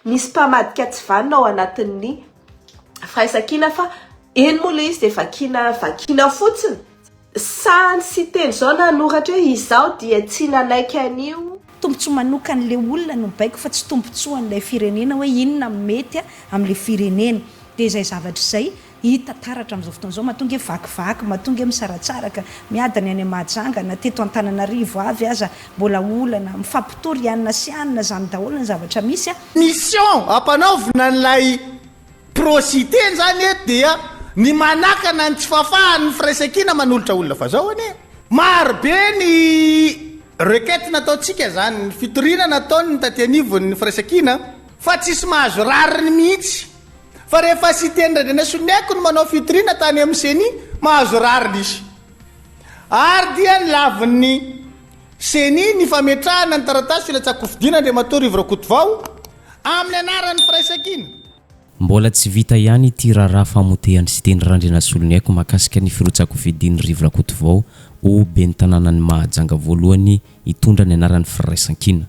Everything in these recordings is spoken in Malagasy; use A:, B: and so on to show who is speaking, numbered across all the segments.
A: misy mpamadika tsy vanona ao anatin'ny firaisankina fa eny moa ilay izy dia vakiana vakiana fotsiny. Sahy Siteny izao nanoratra hoe izaho dia tsy nanaiky an'io.
B: Tombotsoa manokan'ilay olona no mibaiko fa tsy tombotsoan'ilay firenena hoe inona no mety amin'ilay firenena. Dia izay zavatra izay hita taratra amin'izao fotoana izao, mahatonga hoe vakivaky, mahatonga hoe misaratsaraka, miady ny any Mahajanga na teto Antananarivo avy aza mbola olana, mifampitory anona sy anona, izany daholo ny zavatra misy.
C: Mission ampanaovina an'ilay Pro-Siteny izany eto dia ny manakana ny tsy fahafahan'ny firaisankina manolotra olona fa zao anie maro be ny requête nataontsika izany, ny fitoriana nataon'ny taty anivon'ny firaisankina fa tsisy mahazo rariny mihitsy fa rehefa Siteny Randrianasoloniaiko no manao fitoriana tany amin'ny ceni mahazo rariny izy ary dia nilavin'ny ceni ny fametrahana ny taratasy filatsahan-kofidina Andriamatoa Rivo Rakotovao Amin'ny anaran'ny firaisankina.
D: Mbola tsy vita ihany ity raharaha famotehan'i Siteny Randrianasoloniaiko mahakasika ny firotsakofidian'i Rivo Rakotovao ho ben'ny tanànan'i Mahajanga voalohany hitondra ny anaran'ny firaisankina.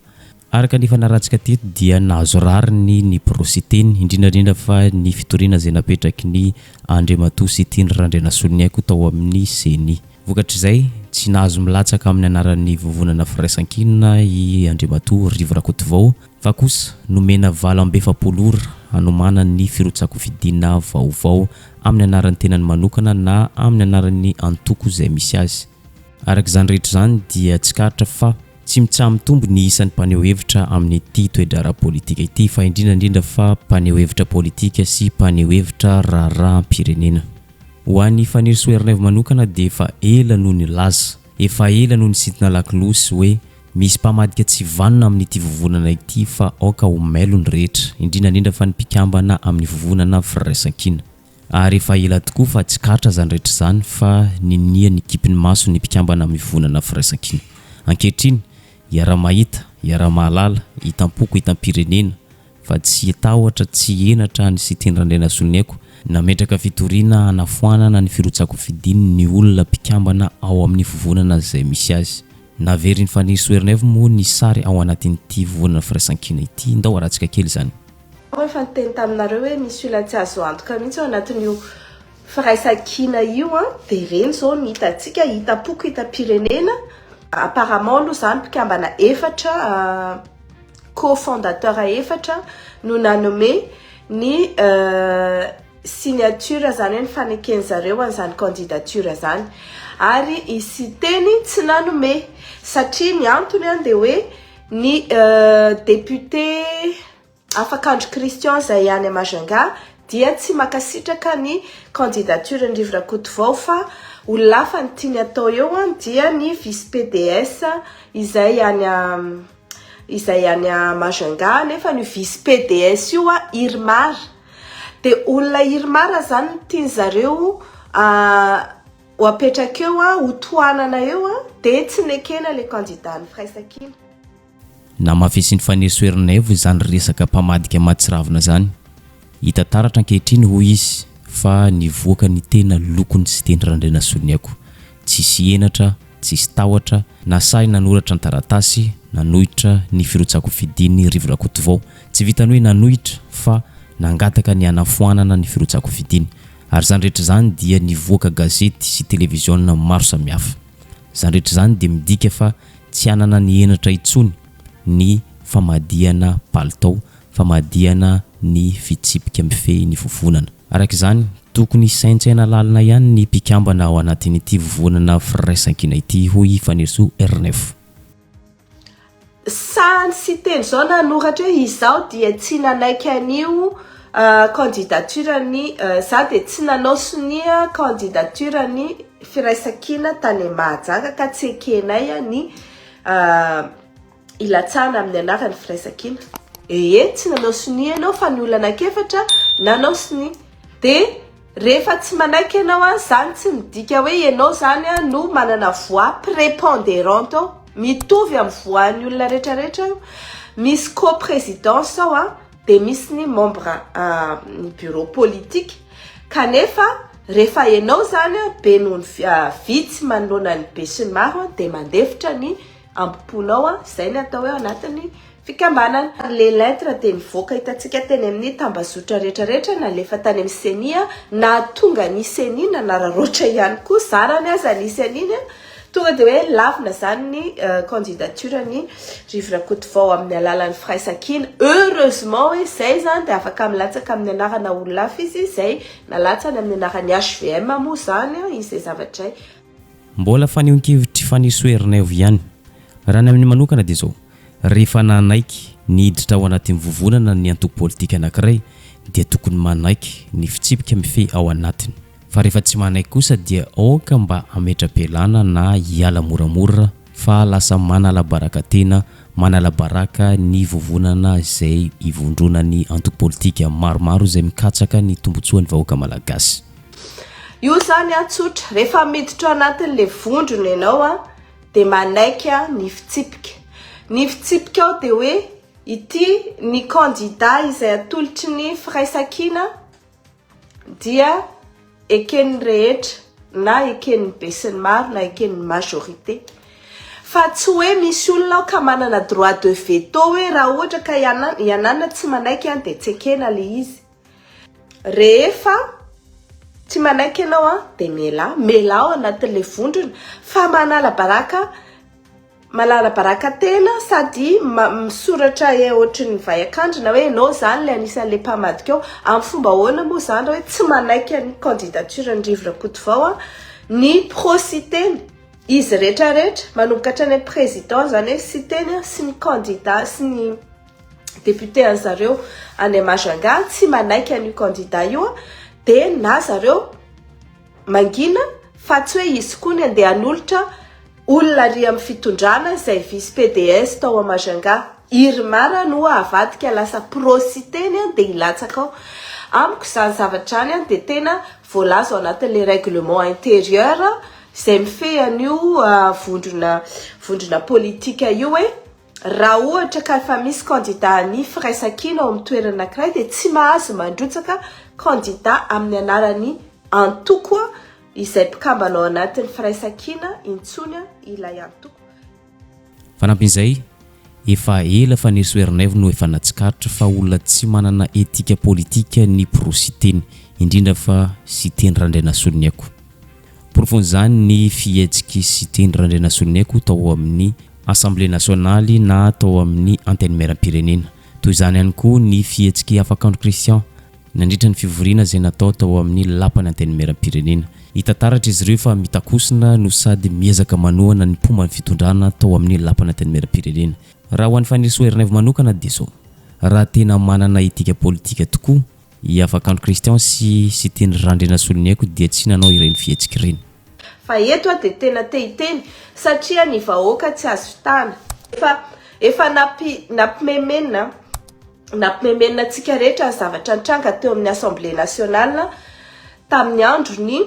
D: Araka ny efa narahantsika teto dia nahazo rariny ny Pro Siteny, indrindra indrindra fa ny fitoriana izay napetraky ny Andriamatoa Siteny Randrianasoloniaiko tao amin'ny Ceni. Vokatr'izay, tsy nahazo milatsaka amin'ny anaran'ny Vovonana Firaisankina i Andriamatoa Rivo Rakotovao, fa kosa nomena 48 ora hanomanany ny firotsakofidiana vaovao amin'ny anaran'ny tenany manokana na amin'ny anaran'ny antoko izay misy azy. Araka izany rehetra izany dia tsikaritra fa tsy mitsaha-mitombo ny isan'ny mpaneho hevitra amin'ity toe-draharaha politika ity fa indrindra indrindra fa mpaneho hevitra politika sy mpaneho hevitra raharaham-pirenena. Ho an'i Fanirisoa Ernaivo manokana dia efa ela no nilaza, efa ela no nisintona lakolosy hoe misy mpamadika tsy vanona amin'ity vovonana ity fa aoka ho mailo ny rehetra, indrindra indrindra fa ny mpikambana amin'ny vovonana Firaisankina. Ary efa ela tokoa fa tsikaritra izany rehetra izany fa ninia nikipy ny maso ny mpikambana amin'ny vovonana Firaisankina. Ankehitriny, iaraha-mahita, iaraha-mahalala, hitam-poko, hitam-pirenena, fa tsy tahotra tsy henatra any Siteny Randrianasoloniaiko nametraka fitoriana hanafoanana ny firotsakofidiany ny olona mpikambana ao amin'ny vovonana izay misy azy. Naverin'i Fanirisoa Ernaivo moa ny sary ao anatin'ity vovonana firaisankina ity, ndao arahantsika kely izany.
A: Aho efa niteny taminareo hoe misy olona tsy azo antoka mihitsy ao anatin'io firaisankina io an, dia ireny izao no hitantsika, hitam-poko, hitam-pirenena, apparemment aloha izany mpikambana efatra co-fondateur efatra no nanome ny signature izany hoe ny faneken'ny zareo an'izany candidature izany ary i Siteny tsy nanome satria ny antony an dia hoe ny député Afakandro Christian izay any Majunga dia tsy makasitraka ny candidature ny Rivo Rakotovao fa olona hafa ny tiany atao eo an dia ny vice PDS izay any izay any Majunga nefa io vice PDS io an Irmar dia olona Irmar zany no tiany zareo ho apetraka eo an ho tohanana eo an dia tsy nekena le candidat ny firaisankina.
D: Namafisin'i Fanirisoa Ernaivo izany resaka mpamadika mahatsiravina izany. Hita taratra ankehitriny, hoy izy, fa nivoaka ny tena lokony Siteny Randrianasoloniaiko. Tsisy henatra, tsisy tahotra, nasahy nanoratra an-taratasy nanohitra ny firotsakofidian'i Rivo Rakotovao. Tsy vitan'ny hoe nanohitra fa nangataka ny hanafoanana ny firotsakofidiany. Ary izany rehetra izany dia nivoaka gazety sy televiziona maro samihafa. Izany rehetra izany dia midika fa tsy hanana ny henatra intsony ny famadihana palitao, famadihana ny fitsipika mifehy ny vovonana. Araka izany, tokony hisaintsaina lalina ihany ny mpikambana ao anatin'ity vovonana firaisankina ity, hoy i Fanirisoa Ernaivo.
A: Sahy Siteny izao nanoratra hoe izaho dia tsy nanaiky an'io candidature-n'ny, izaho dia tsy nanao sonia candidature-n'ny firaisankina tany Mahajanga ka tsy ekenay ny hilatsahana amin'ny anaran'ny firaisankina. Ee, tsy nanao sonia ianao fa ny olona anankiefatra nanao sonia. Dia rehefa tsy manaiky ianao an, izany tsy midika hoe ianao izany an no manana voix prépondérante ao. Mitovy amin'ny voix-n'ny olona rehetrarehetra io. Misy co-présidence ao an, dia misy ny membre ny bureau politique. Kanefa rehefa ianao izany an, be noho ny vitsy manoloana ny be sy ny maro an, dia mandefitra ny ambom-ponao an, izay ny atao hoe ao anatin'ny. fikambanana. Ary le lettre dia nivoaka hitantsika teny amin'ny tambazotra rehetra rehetra nalefa tany amin'ny ceni nahatonga ny ceni nanararaotra ihany koa zarany aza nisy an'iny tonga dia hoe lavina zany ny candidature ny Rivo Rakotovao amin'ny alalan'ny firaisankina. Heureusement hoe zay zany dia afaka milatsaka amin'ny anarana olona hafa izy izay nalatsany amin'ny anaran'ny HVM moa zany izay zavatra izay.
D: Mbola fanehoan-kevitr'i Fanirisoa Ernaivo ihany. Raha ny aminy manokana dia izao, rehefa nanaiky ny hiditra ao anatin'ny vovonana ny antoko politika anankiray dia tokony manaiky ny fitsipika mifehy ao anatiny. Fa rehefa tsy manaiky kosa dia aoka mba hametra-pialana na hiala moramora fa lasa manala-baraka tena, manala-baraka ny vovonana izay ivondronan'ny antoko politika maromaro izay mikatsaka ny tombotsoan'ny vahoaka malagasy.
A: Io zany an tsotra, rehefa miditra ao anatin'le vondrona ianao an dia manaiky ny fitsipika. Ny fitsipika ao dia hoe ity ny candidat izay atolotry ny firaisankina dia eken'ny rehetra na eken'ny besinimaro na eken'ny majorité. Fa tsy hoe misy olona ao ka manana droit de veto hoe raha ohatra ka ianana tsy manaiky an dia tsy ekena le izy. Rehefa tsy manaiky ianao an, dia mialà, mialà ao anatin'ilay vondrona fa manala baraka, manala baraka tena sady misoratra ohatry ny vay an-kandrina hoe ianao izany ilay anisan'ilay mpamadika ao. Amin'ny fomba ahoana moa izany raha hoe tsy manaiky an'ny candidature an'i Rivo Rakotovao an, ny pro Siteny, izy rehetra rehetra, manomboka hatrany amin'ny président izany hoe Siteny sy ny candidat sy ny député an zareo any Majunga tsy manaiky an'io candidat io dia na zareo mangina fa tsy hoe izy koa ny andeha hanolotra olona ary amin'ny fitondrana izay vice PDS tao Majunga Irmar no avadika lasa pro Siteny dia hilatsaka ao. Amiko izany zavatra izany dia tena voalaza ao anatin'ilay règlement intérieur izay mifehy an'io vondrona vondrona politika io hoe Raha ohatra ka efa misy kandida ny firaisankina ao amin'ny toerana anankiray dia tsy mahazo mandrotsaka kandida amin'ny anaran'ny antoko izay mpikambana ao anatin'ny firaisankina intsony ilay antoko.
D: Fanampin'izay, efa ela Fanirisoa Ernaivo no efa natsikaritra fa olona tsy manana etika politika ny pro Siteny, indrindra fa Siteny Randrianasoloniaiko. Porofon'izany ny fihetsik'i Siteny Randrianasoloniaiko tao amin'ny Assemblée nationale na tao amin'ny Antenimierampirenena. Toy izany ihany koa ny fihetsik'i Afakandro Christian nandritra ny fivoriana izay natao tao amin'ny Lapan'ny Antenimierampirenena. Hita taratra izy ireo fa mitakosina no sady miezaka manohana ny mpomba ny fitondrana tao amin'ny Lapan'ny Antenimierampirenena. Raha ho an'i Fanirisoa Ernaivo manokana dia izao, raha tena manana etika politika tokoa I Afakandro Christian sy Siteny Randrianasoloniaiko dia tsy nanao ireny fihetsika ireny.
A: Fa eto aho dia tena te hiteny satria ny vahoaka tsy azo fitahana. Efa efa nampi nampimemenina nampimemenina antsika rehetra ny zavatra nitranga teo amin'ny Assemblée nationale tamin'ny andron'ny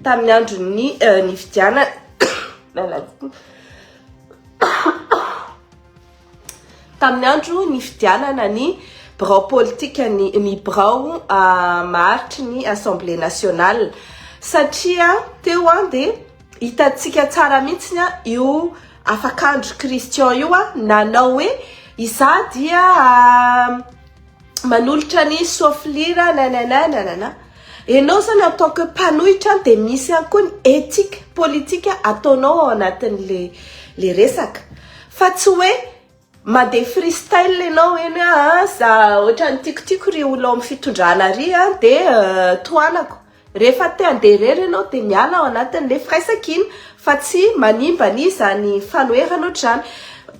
A: tamin'ny andron'ny nifidianana miala tsiny. Tamin'ny andro nifidianana ny birao politika ny ny birao maharitry ny Assemblée nationale satria teo an dia hitantsika tsara mihitsy io Afakandro Christian io an nanao hoe izaho dia manolotra ny Soafilira nanana nanana. Enao zany en tant que mpanohitra dia misy ihany koa ny éthique politique ataonao ao anatin'le le resaka fa tsy hoe mandeha freestyle enao eny hoe ah za ohatran'ny tiako tiako ry olona ao amin'ny fitondrana ry an dia tohanako. Rehefa te handeha irery ianao dia miala ao anatin'ilay firaisankina fa tsy manimba ny izany fanoherana ohatr'izany.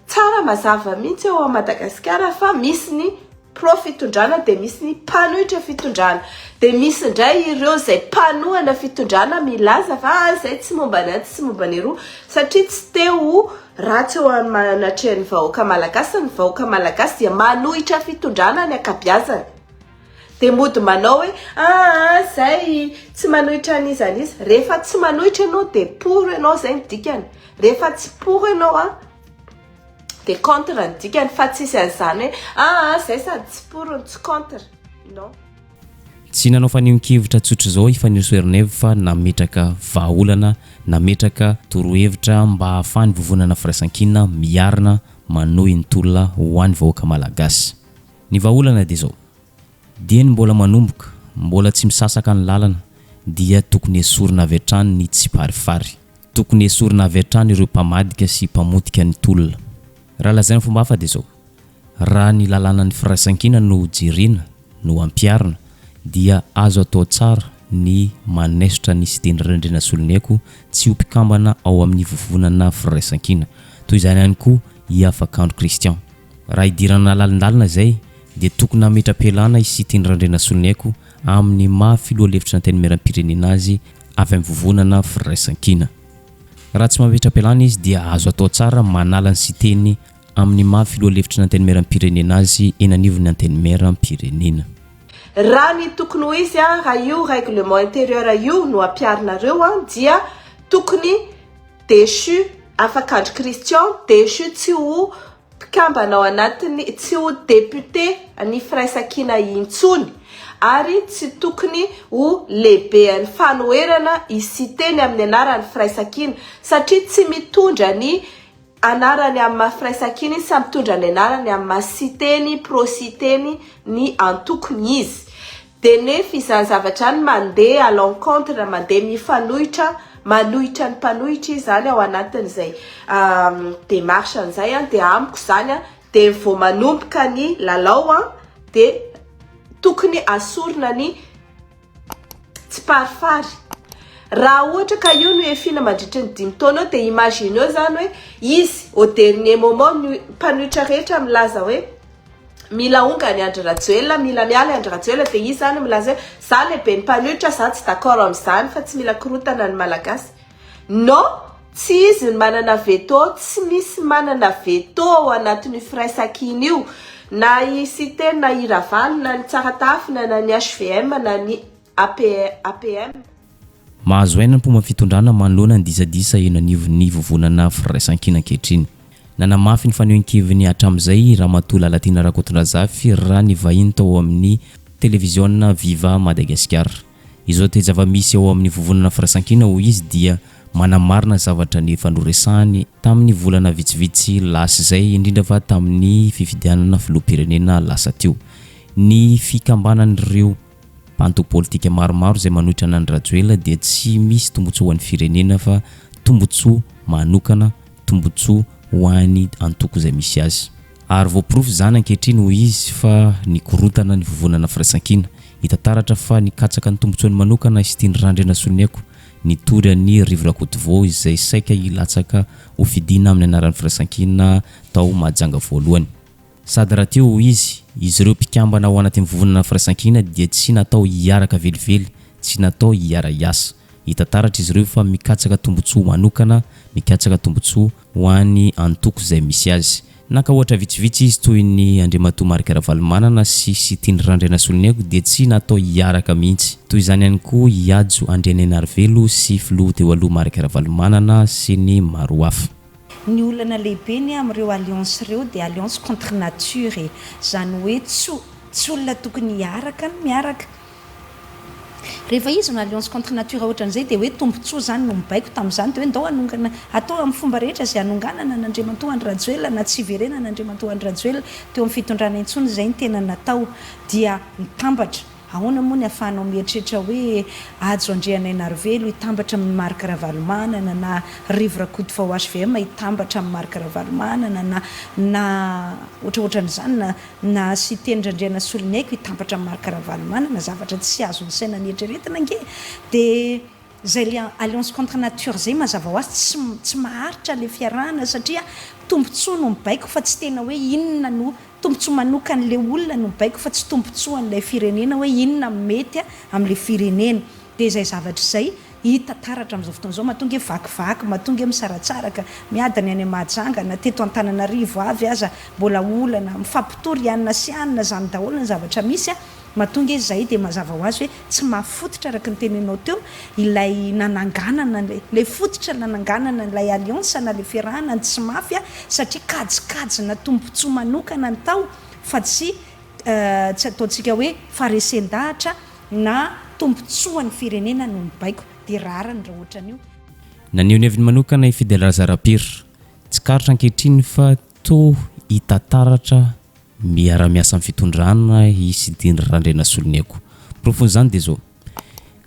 A: Tsara mazava mihitsy ao Madagasikara fa misy ny pro fitondrana dia misy ny mpanohitra fitondrana. Dia misy indray ireo izay mpanohana fitondrana milaza fa ah, izay tsy momba ny atsy tsy momba ny eroa satria tsy te ho ratsy eo anatrehan'ny vahoaka malagasy. Ny vahoaka malagasy dia manohitra fitondrana ny ankabiazany. Dia mody manao hoe aa zay tsy manohitra an'iza an'iza. Rehefa tsy manohitra ianao dia pour ianao zay ny dikany. Rehefa tsy pour ianao an dia contre ny dikany fa tsisy an'izany hoe aa zay sady tsy pour no tsy contre. Non.
D: Tsy nanao fanehoan-kevitra tsotr'izao i Fanirisoa Ernaivo fa nametraka vahaolana, nametraka torohevitra mba hahafahan'ny Vovonana Firaisankina miarina. manohy ny tolona ho an'ny vahoaka Malagasy. Ny vahaolana dia izao, dieny mbola manomboka, mbola tsy misasaka ny lalana dia tokony esorina avy hatrany ny tsiparifary. Tokony esorina avy hatrany ireo mpamadika sy mpamotika ny tolona. Raha lazaina fomba hafa dia izao, raha ny lalànan'ny firaisankina no jerena, no ampiharina, dia azo atao tsara ny manaisotra ny Siteny Randrianasoloniaiko tsy ho mpikambana ao amin'ny vovonana firaisankina. Toy izany ihany koa i Afakandro Christian. Raha idirana lalindalina izay dia tokony hametra-pialana i Siteny Randrianasoloniaiko amin'ny maha filoha lefitry ny Antenimierampirenena azy avy amin'ny vovonana firaisankina. Raha tsy mametra-pialana izy dia azo atao tsara manala an'i Siteny amin'ny maha filoha lefitry ny Antenimierampirenena azy eny anivon'ny Antenimierampirenena.
A: Raha ny tokony ho izy raha io règlement intérieur io no ampiharinareo dia tokony déchu afakandro Christian déchu tsy ho mpikambana ao anatin'ny tsy ho député ny firaisankina intsony ary tsy tokony ho lehibean'ny fanoherana i Siteny amin'ny anaran'ny firaisankina satria tsy mitondra ny anarany amin'ny maha firaisankina izy sa mitondra ny anarany amin'ny maha Siteny, pro Siteny ny antokony izy. Dia nefa izany zavatra izany mandeha à l'encontre, mandeha mifanohitra, manohitra ny mpanohitra izy izany ao anatin'izay démarche an'izay an, dia amiko izany an, dia vao manomboka ny lalao an, dia tokony asorina ny tsiparifary. Raha ohatra ka io no efiana mandritry ny dimy taona eo dia imagineo izany hoe izy au dernier moment ny mpanohitra rehetra milaza hoe mila ahongany i Andry Rajoelina, mila miala i Andry Rajoelina dia izy izany milaza hoe za lehiben'ny mpanohitra za tsy d'accord amin'izany fa tsy mila korontana ny Malagasy. Non, tsy izy no manana veto, tsy misy manana veto ao anatin'io firaisankina io, na i Siteny na i Ravalo na ny Tsaratafina na ny hvm na ny APM.
D: Mahazo aina ny mpomba fitondrana manoloana ny disadisa eny anivon'ny vovonana firaisankina ankehitriny. Nanamafy ny fanehoan-keviny hatramin'izay Ramatoa Lalatiana Rakotondrazafy raha nivahiny tao amin'ny televiziona Viva Madagasikara. Izao toe-java-misy ao amin'ny vovonana firaisankina hoy izy dia manamarina zavatra ny efa noresahany tamin'ny volana vitsivitsy lasa izay indrindra fa tamin'ny fifidianana filoham-pirenena lasa teo. Ny fikambanan'ireo Antoko politika maromaro izay manohitra an'Andry Rajoelina dia tsy misy tombotsoa ho an'ny firenena fa tombotsoa manokana, tombotsoa ho an'ny antoko izay misy azy. Ary voaporofo izany ankehitriny hoy izy fa nikorontana ny vovonana firaisankina. Hita taratra fa nikatsaka ny tombotsoany manokana i Siteny Randrianasoloniaiko nitory an'i Rivo Rakotovao izay saika hilatsaka ho fidiana amin'ny anaran'ny firaisankina tao Mahajanga voalohany. Sady rahateo, hoy izy, izy ireo mpikambana ao anatin'ny vovonana firaisankina dia tsy natao hiaraka velively, tsy natao hiara-hiasa. Hita taratra izy ireo fa mikatsaka tombontsoa manokana, mikatsaka tombontsoa ho an'ny antoko izay misy azy. Naka ohatra vitsivitsy izy toy ny Andriamatoa Marc Ravalomanana sy Siteny Randrianasoloniaiko dia tsy natao hiaraka mihitsy. Toy izany ihany koa i Hajo Andrianainarivelo sy filoha teo aloha Marc Ravalomanana sy ny maro hafa.
B: Ny olana lehibe anie amin'ireo alliance ireo dia alliance contre nature e! Izany hoe tsy tsy olona tokony hiaraka no miaraka. Rehefa izy no alliance contre nature ohatran'izay dia hoe tombotsoa izany no mibaiko tamin'izany dia hoe ndao hanongana atao amin'ny fomba rehetra izay hanonganana an'Andriamatoa Andry Rajoelina na tsy hiverenana Andriamatoa Andry Rajoelina teo amin'ny fitondrana intsony izay ny tena natao dia mitambatra Ahoana moa ny ahafahanao mieritreritra hoe Hajo Andrianainarivelo hitambatra amin'i Marc Ravalomanana na Rivo Rakotovao hvm hitambatra amin'i Marc Ravalomanana na na ohatraohatran'izany na na Siteny Randrianasoloniaiko hitambatra amin'i Marc Ravalomanana, zavatra tsy azon'ny saina nieritreretina ange dia izay le alliance contre nature izay mazava ho azy tsy tsy maharitra le fiarahana satria tombotsoa no mibaiko fa tsy tena hoe inona no Tombotsoa manokan'le olona no baiko fa tsy tombotsoan'ilay firenena hoe inona no mety amin'le firenena. Dia izay zavatra izay hita taratra amin'izao fotoana izao mahatonga hoe vakivaky, mahatonga hoe misaratsaraka, miady ny any Mahajanga na teto Antananarivo avy aza mbola olana, mifampitory anona sy anona izany daholo ny zavatra misy. Mahatonga izy izay dia mazava ho azy hoe tsy mahafototra araka ny teneninao teo ilay nananganana ilay fototra nananganana ilay alliance na ilay fiarahana ny tsy mafy satria kajikajina tombotsoa manokana ny tao fa tsy tsy ataontsika hoe faharesen-dahatra na tombotsoan'ny firenena no mibaiko dia rariny raha ohatran'io.
D: Naneho ny heviny manokana i Fidèle Razarapiry. Tsikaritra ankehitriny fa. Toa hita taratra miara-miasa amin'ny fitondrana i Siteny Randrianasoloniaiko. Porofon'izany dia izao,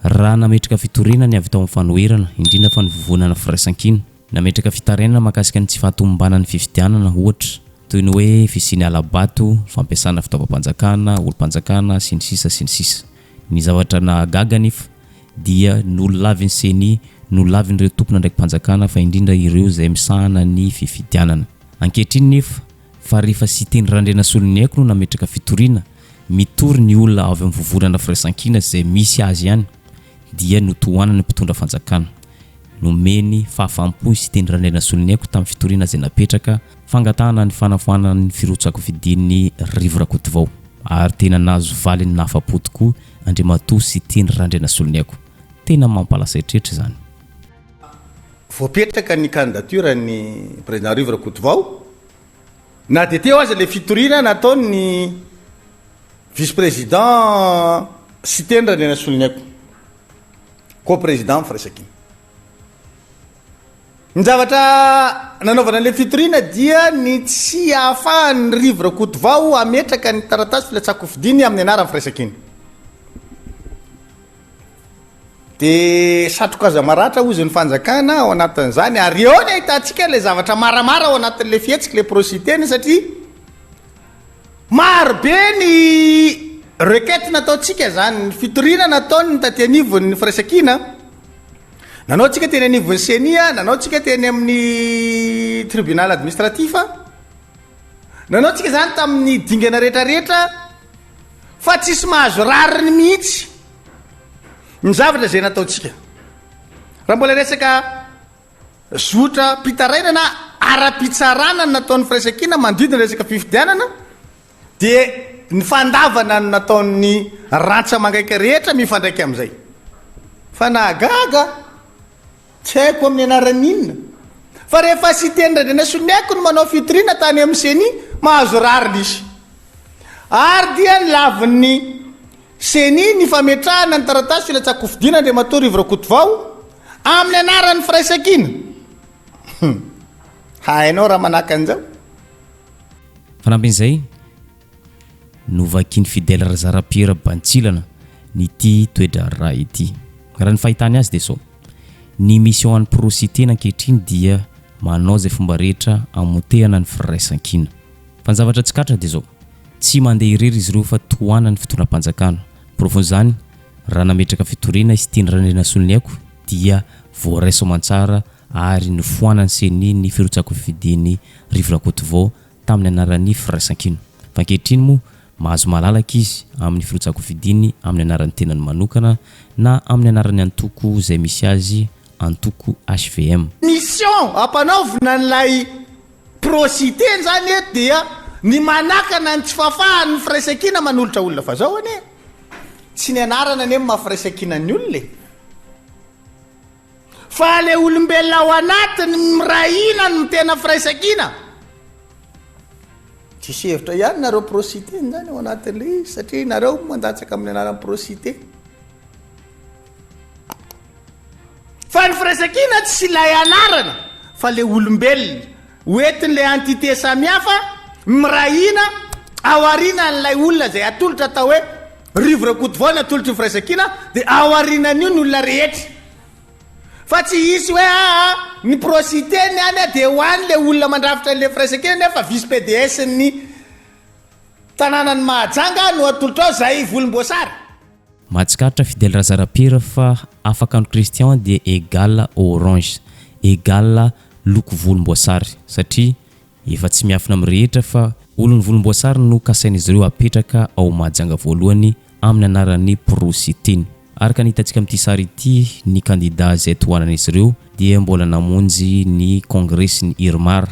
D: raha nametraka fitoriana ny avy tao amin'ny fanoherana, indrindra fa ny vovonana Firaisankina, nametraka fitarainana mahakasika ny tsy fahatomombanan'ny fifidianana, ohatra, toy ny hoe fisian'ny hala-bato, fampiasana fitaovam-panjakana, olom-panjakana, sy ny sisa sy ny sisa. Ny zavatra nahagaga anefa dia nolavin'ny Ceni, nolavin'ireo tompon'andraiki-panjakana fa indrindra ireo izay misahana ny fifidianana. Ankehitriny nefa, fa rehefa Siteny Randrianasoloniaiko no nametraka fitoriana, mitory ny olona avy amin'ny vovonana Firaisankina izay misy azy ihany, dia notohanan'ny mpitondra fanjakana. Nomeny fahafaham-po i Siteny Randrianasoloniaiko tamin'ny fitoriana izay napetraka, fangatahana ny fanafoanana ny firotsakofidian'i Rivo Rakotovao. Ary tena nahazo valiny nahafa-po tokoa Andriamatoa Siteny Randrianasoloniaiko. Tena mampalasa eritreritra izany.
C: Voapetraka ny candidature ny Président Rivo Rakotovao na dia teo aza ilay fitoriana nataon'ny Vice Président Siteny Randrianasoloniaiko, Co-président Firaisankina. Ny zavatra nanaovana ilay fitoriana dia ny tsy ahafahan'ny Rivo Rakotovao hametraka ny taratasy filatsahan-kofidiny amin'ny anaran'ny Firaisankina. Dia satroka aza maratra hozy ny fanjakana ao anatin'izany ary eo ny ahitantsika ilay zavatra maramara ao anatin'ilay fihetsika ilay prositeny satria maro be ny requête nataontsika izany, ny fitoriana nataon'ny taty anivon'ny Firaisankina. Nanao tsika teny anivon'ny ceni, nanao tsika teny amin'ny tribunal administratif, nanao tsika zany tamin'ny dingana rehetrarehetra fa tsisy mahazo rariny mihitsy ny zavatra izay nataontsika. Raha mbola resaka zotra mpitarainana ara-pitsarana ny nataon'ny firaisankina manodidina resaka fifidianana Dia ny fandavana no nataon'ny rantsa-mangaika rehetra mifandraika amin'izay. Fa nahagaga, tsy haiko amin'ny anaran'ny inona, fa rehefa Siteny Randrianasoloniaiko no manao fitoriana tany amin'ny Ceni, mahazo rariny izy. Ary dia nilavin'ny Ceni ny fametrahana ny taratasy filatsahan-kofidina Andriamatoa Rivo Rakotovao amin'ny anaran'ny Firaisankina. Hum. Hainao raha manahaka an'izao?
D: Fanampin'izay, novakian'i Fidèle Razarapiera bantsilana ny ity toe-draharaha ity. Raha ny fahitany azy dia izao, ny mission an'ny Pro-Siteny ankehitriny dia manao izay fomba rehetra hamotehana ny firaisankina. Fa ny zavatra tsikaritra dia izao, tsy mandeha irery izy ireo fa tohanan'ny fitondram-panjakana. Porofon'izany, raha nametraka fitoriana i Siteny Randrianasoloniaiko dia voaray soamantsara ary nofoanan'ny Ceni ny firotsakofidian'i Rivo Rakotovao tamin'ny anaran'ny Firaisankina. Fa ankehitriny moa, mahazo malalaka izy amin'ny firotsakofidiany amin'ny anaran'ny tenany manokana na amin'ny anaran'ny antoko izay misy azy, antoko hvm.
C: Mission ampanaovina an'ilay pro-Siteny zany eto dia ny manakana ny tsy fahafahan'ny firaisankina manolotra olona fa zao anie tsy ny anarana anie no maha firaisankina ny olona e! Fa le olombelona ao anatiny miray hina no tena firaisankina. Tsisy hevitra ihany nareo pro-cité zany ao anatin'le izy satria nareo mandatsaka amin'ny anaran'ny pro-cité. Fa ny firaisankina tsy ilay anarana fa le olombelona hoentin'le entité samihafa miray hina ao aorianan'ilay olona izay atolotra atao hoe Rivo Rakotovao ny atolotry ny firaisankina dia ao aorianan'io ny olona rehetra. Fa tsy hisy hoe aa ny pro-cité ny any dia ho any le olona mandrafitra an'le firaisankina nefa vice PDS ny tanànan'i Mahajanga no atolotra ao zay volomboasary.
D: Mahatsikaritra Fidèle Razarapiera fa afakandro Christian dia égal orange, égal loko volomboasary satria Efa tsy miafina amin'ny rehetra fa olon'ny volomboasary no kasain'izy ireo hapetraka ao Mahajanga voalohany amin'ny anaran'ny Pro-Siteny. Araka ny hitantsika amin'ity sary ity, ny kandida izay tohanan'izy ireo dia mbola namonjy ny kongresin'ny Irmar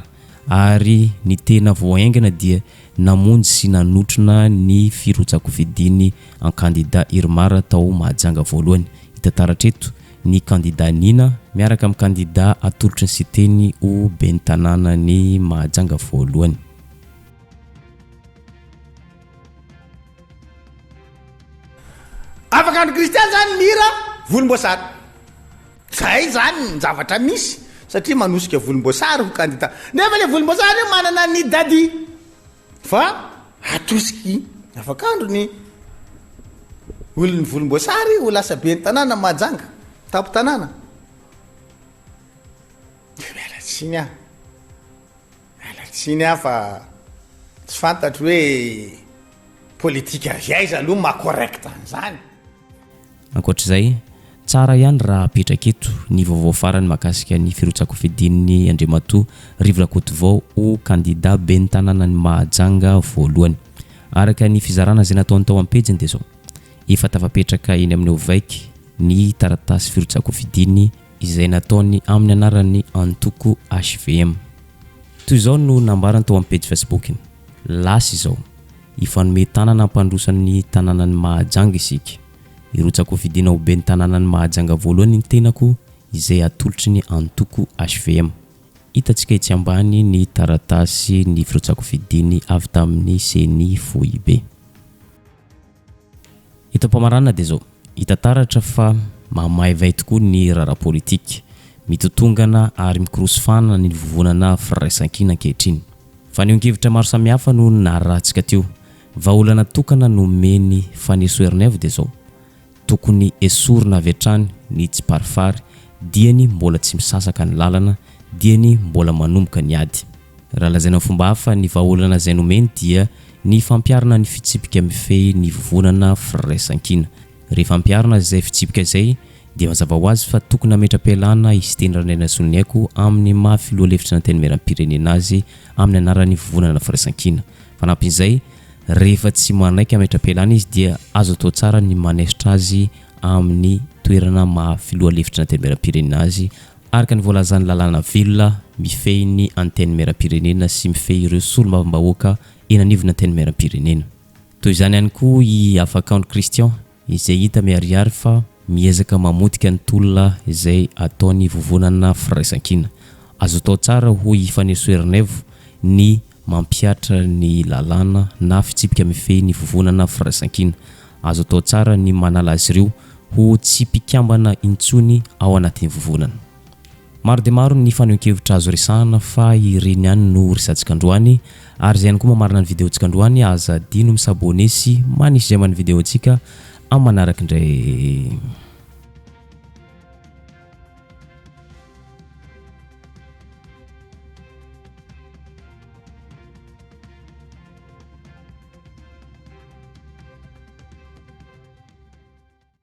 D: ary ny tena vao haingana dia namonjy sy nanotrona ny firotsakofidiany an-kandida Irmar tao Mahajanga voalohany. Hita taratra eto ny kandida Nina miaraka amin'ny kandida atolotry ny Siteny ho ben'ny tanànan'i Mahajanga voalohany.
C: Afaka andro kristiana zany mihira volomboasary. Zay zany ny zavatra misy. satria manosika volomboasary ho kandida. Nefa le volomboasary io manana an'i Daddy fa atosiky afakandro ny olon'ny volomboasary ho lasa ben'ny tanàna Mahajanga, tampon-tanàna. Dia miala tsiny aho. Miala tsiny aho fa tsy fantatro hoe politika avy aiza aloha maha correct an'izany.
D: Ankoatr'izay, tsara ihany raha apetraka eto ny vaovao farany mahakasika ny firotsahan-kofidin'ny Andriamatoa Rivo Rakotovao ho kandida ben'ny tanànan'i Mahajanga voalohany. Araka ny fizarana izay nataony tao am-pejiny dia izao, efa tafapetraka eny amin'ny OVEC ny taratasy firotsahan-kofidiny izay nataony amin'ny anaran'ny antoko hvm. Toy izao no nambarany tao amin'ny pejy Facebook-ny, Lasa izao. Hifanome tanana hampandroso ny tanànan'i Mahajanga isika. Hirotsa-kofidina ho ben'ny tanànan'i Mahajanga voalohany ny tenako izay atolotry ny antoko hvm. Hitantsika etsy ambany ny taratasy ny firotsahan-kofidiny avy tamin'ny Ceni foibe. Eto am-pamaranana dia izao, hita taratra fa mamaivay tokoa ny raharaha politika. Mitotongana ary mikorosofana ny vovonana firaisankina ankehitriny. Fanehoan-kevitra maro samihafa no narahantsika teo. Vahaolana tokana nomen'i Fanirisoa Ernaivo dia izao, Tokony esorina avy hatrany ny tsiparifary dieny mbola tsy misasaka ny lalana, dieny mbola manomboka ny ady. Raha lazaina amin'ny fomba hafa, ny vahaolana izay nomeny dia ny fampiharana ny fitsipika mifehy ny vovonana firaisankina. Rehefa ampiharina izay fitsipika izay dia mazava ho azy fa tokony hametra-pialana i Siteny Randrianasoloniaiko amin'ny maha filoha lefitry ny Antenimierampirenena azy amin'ny anaran'ny vovonana firaisankina. Fanampin'izay, rehefa tsy manaiky hametra-pialana izy dia azo atao tsara ny manaisotra azy amin'ny toerana maha filoha lefitry ny Antenimierampirenena azy Araka ny voalazan'ny lalàna velona mifehy ny Antenimierampirenena sy mifehy ireo solombavambahoaka eny anivon'ny Antenimierampirenena. Toy izany ihany koa i Afakaondry Christian izay hita miharihary fa miezaka mamotika ny tolona izay ataon'ny Vovonana Firaisankina. Azo atao tsara hoy i Fanirisoa Ernaivo ny mampihatra ny lalàna na fitsipika mifehy ny Vovonana Firaisankina. Azo atao tsara ny manala azy ireo ho tsy mpikambana intsony ao anatin'ny vovonana. Maro dia maro ny fanehoan-kevitra azo resahana fa ireny ihany no resatsika androany ary izay ihany koa mamarana ny video-ntsika androany, aza adino mi-s'abonner sy manisy j'aime ny video-ntsika amin'ny manaraka indray.